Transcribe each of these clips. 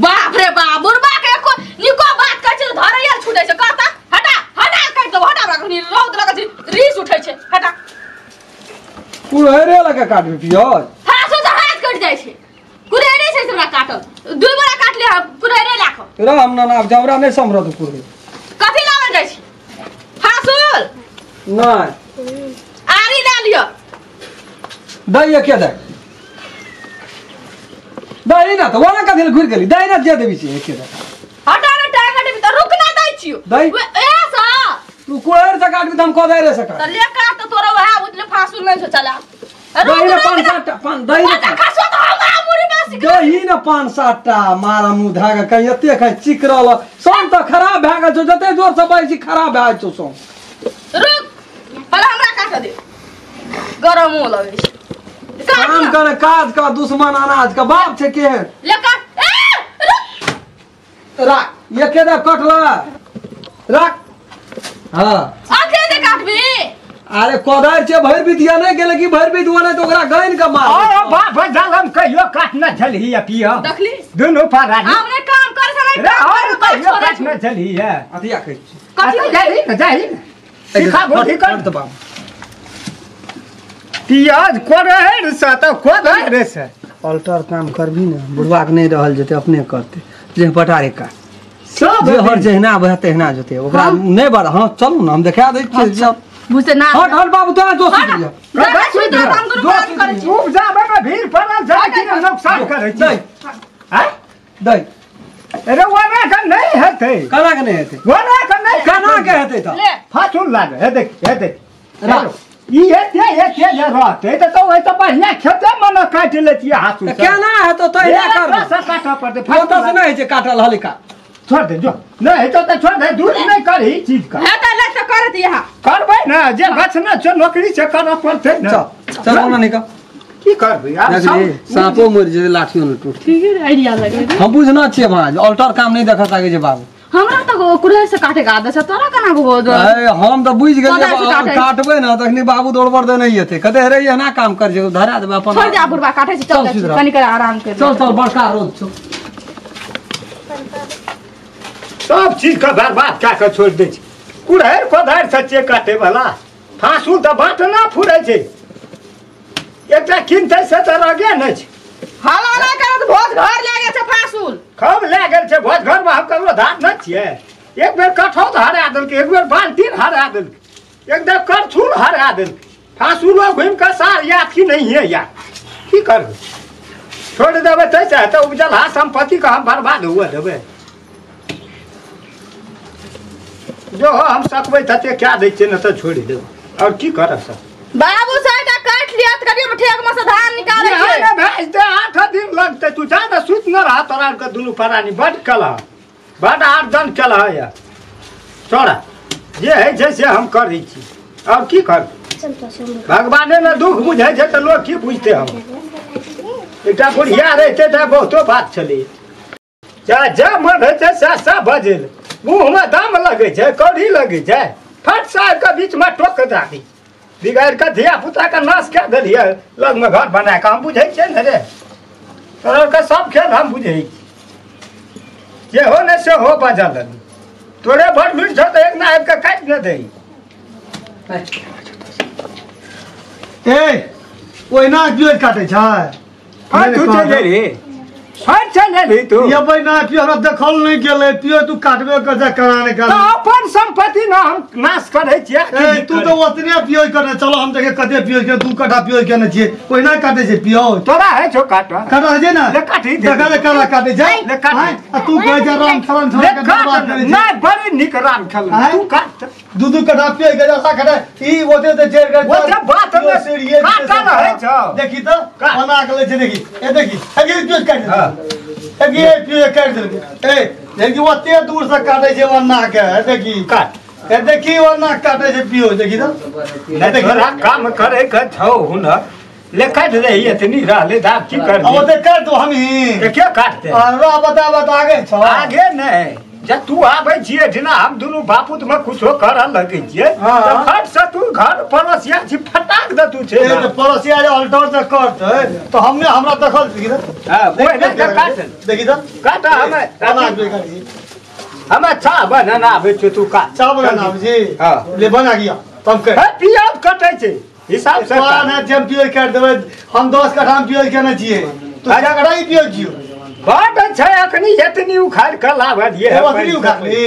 बाप रे बाप बुढ़बा के एको निको बात कहै छै धरैया छूटै छै कहता हटा हटा काटि दो हटा हमरा रौद लगै छै रीस उठै छै हटा कुरहरे लगा काटबी पियाज हाथ से हाथ कटि जाइ छै कुरहरे छै हमरा काटल दुई बोरा काटले हम कुरहरे लाखो राम ना ना जबरा नहीं समरत कुरहरे कथि लावल जाइ छै फासुल नहीं आरी ला लियो दही के दे दही ना तो वाला कथि घुर गेली दही ना जे देबी छी के दे हटा रे टांग हटेबी त रुक ना दै छियो दही ए सा तू कुरहरे से काटबी त हम कोदारे से काट त ले काट त तोरा वहा उतले फासुल नहीं छो चला दही ना पाँच सात पाँच दही ना खासो त हमरा मुरी बासी दही ना पाँच सात टा मारा मुँह धागा कहीं एते खाइ चिकरल सोन त खराब भए गेल छौ जते जोर से बाजै छी खराब भए छौ सोन रुक पहिले हमरा काट दे गरम हो लगै छै काम करे काज का दुश्मन अनाज का बाप छै के ले काट ए रुक राख एके दे कटला राख हां आखे दे काटबी अरे कोदार छे भरि बिदिया नहीं गेले कि भरि बिदुआ नहीं तो ओकरा गइन के मार ओ बाप जल हम कहियो काट न झलही पियो देखली दुनु पर रानी हमरे काम कर सकै रे और कहियो काट न झलही अथिया कहै छी कथि जाही न जाही सिखा बोली कर त बाप पियाज कोरहर से त कोदर से अल्टर काम करबी ने बुढ़वा के नहीं रहल जेते अपने करते जे पटारे का सब जे हर जहिना बह तहिना जेते ओकरा नहीं बड़ हां चलू ना हम देखा दै छी बुझते ना हट हट बाबू तोरा दोस्त दिया हम दुनु बात करै छी उपजाबै में भीड़ पड़ल छै कि नुकसान करै छी हैं दई अरे ओना के नहीं हेतै केना के नहीं हेतै ओना के नहीं केना के हेतै त ले फासुल लागे हे देख हे देख राख ई हेतै हेतै जे रहतै त तो ओइ त बढ़िया खेते मन काटि लेतियै हाथ से केना हेतौ त एना कर से काटऽ पड़तै ओतऽ से नहीं होइ छै काटल हल्का छोड़ दे जो नहीं हेतौ त छोड़ दे दूर नहीं करही चीज का हेतै ले त करत यहाँ करबै ना जे गछ ना छौ नौकरी से करऽ पड़तै ना चल चल ओना निकल की करबै आब साँपो मरि जेतै लाठियो न टूटतै ठीक है आइडिया लगे हम बुझना छियै भाज अल्टर काम नहीं देखऽ सकै छै बाबू हमरा त कुरहर से काटे के आदत छै तोरा केना हो ए हम त बुझि गेलियै काटबै ना तखनी बाबू दौड़बर दे नहीं हेतै कते रे एना काम कर छै धरा देबै अपन छोड़ दे बुढ़बा काटे छै चल कनी कर आराम कर चल चल बड़का रोज छौ सब चीज के बर्बाद कए के छोड़ि दै छै कुरहर कोदारि से छै काटे वाला फांसुल त बाट ना फुरै छै एकटा किनतै से त रगे नहि छै हला ना करत भोज घर लए गेल छै फांसुल खूब लए गेल छै भोज घर में हम ककरो धार नहि छियै एक बेर कठौत हरा देलकै एक बेर बाल्टीन हरा देलकै एक बेर करछुल हरा देलकै फांसुलो घुमि कऽ सार याद की नहीं है यार की करबै छोड़ि देबै तैसे हेतै उपजलहा सम्पत्तिके हम बर्बाद हुअ देबै जो हो हम सकबै तते कए दै छियै नहि तऽ छोड़ि देबै आओर की करब सर बाबू साइटा काट लिया त करियो ठेक में से धान निकालै छै अरे भाई दे 8 दिन लगतै तू जा न सुत न रह तोरा के दुनू प्राणी बड कलह बड आर्जन कलह या छोड़ा जे है छै से हम करै छी आओर की कर भगवाने ने दुख बुझै छै तऽ लोग की बुझतै हम एकटा बुढ़िया रहितै तऽ बहुतो बात छलै जा जा मन होइ छै सएह सएह बजल मुँहमे दाम लगै छै कौड़ी लगै छै फट साहब के बीचमे टोक दादी बिगाड़ि कऽ धिया पुताके नाश कए देलियै लगमे घर बना कऽ हम बुझै छियै ने रे तोरा के सब खेल हम बुझै छी जे हो ने से हो बजल तोरे बड़ लुटि छौ तऽ एक ना आबि कऽ काटि ने दही ए ओहिना पियोज काटै छै तू चलि रे हट चल रे तू ये ना पियो हमरा देखल नहीं गेलै पियो तू काटबे कर जा करा नहीं कर अपन संपत्ति ना हम नाश करै छियै ए तू तो ओतने पियो करने चलो हम देखे कते पियो के 2 कट्ठा पियो केने छियै ओहिना काटे छै पियो तोरा है छौ काट काटा छै ना ले काटी दे देखा दे करा काटे छै ले काट आ तू कहै छै राम खेलन ले काट नहीं बड़ी नीक राम खेलन तू काट दू दू कट्ठा पियो के जैसा काटे ई ओते ते चेर कर ओते बात ने काटा रहै छौ देखी त बना के ले छै देखी ए देखी ए पियो काट दे देखी पियो काट देलकै ए देखी ओते दूर से काटे छै ओन्ना के देखी काट ए देखी ओन्ना काटे छै पियो देखी त नहीं तोरा काम करे के छौ हुनर ले काट दे इतनी रहले दाब की कर अब ओते काट दो हम ही के काटते अरे बता बता आगे छौ आगे नहीं जे तू आबै छियै जेना हम दुनू बापूत में कुछो करऽ लगै छियै तऽ फट से तू घर पड़ोसिया छी फटाक दे तू छै ए पड़ोसिया जे अल्टर से करतै तऽ हमने हमरा देखल छी हां ओए ने काट देखी त काट हमे हमे चाह बनाना आबै छियै तू काट चाह बनाना आबै छी हां ले बना गया तब के पियाज कटै छै हिसाब से ना जम पियाज काट देबै हम 10 कट्ठा में पियाज केने छियै तू 4 कट्ठा ही पियाज छियो बड छै अखनी एतनी उखाड़ के लाबलियै एतनी उखाड़ली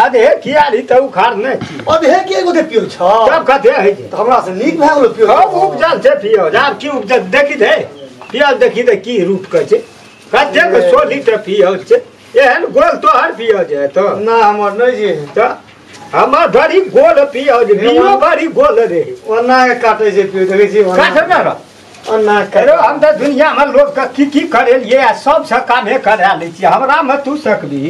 अधे कियारी त उखाड़ नै छी अधे के एगो के पियो छ तब कते है छै त हमरा से नीक भए गेलो पियो खूब उपजल छै पियो आब की उपजल देखी दे पियाज देखी दे की रूप के छै कते के 100 लीटर पियो छै एहन गोल तोहर पियो जे तो ना हमर नै छै त हमर बड़ी गोल पियो जे बियो बड़ी गोल रे ओना के काटे छै पियो देखै छी काटे ना र ओना करो हम त दुनिया में लोग के की की करेलिए आ सब से कामे करा लै छी हमरा में तू सकबी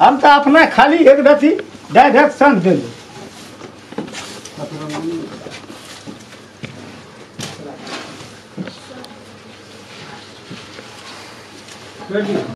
हम त अपना खाली एक रति डायरेक्शन देलु।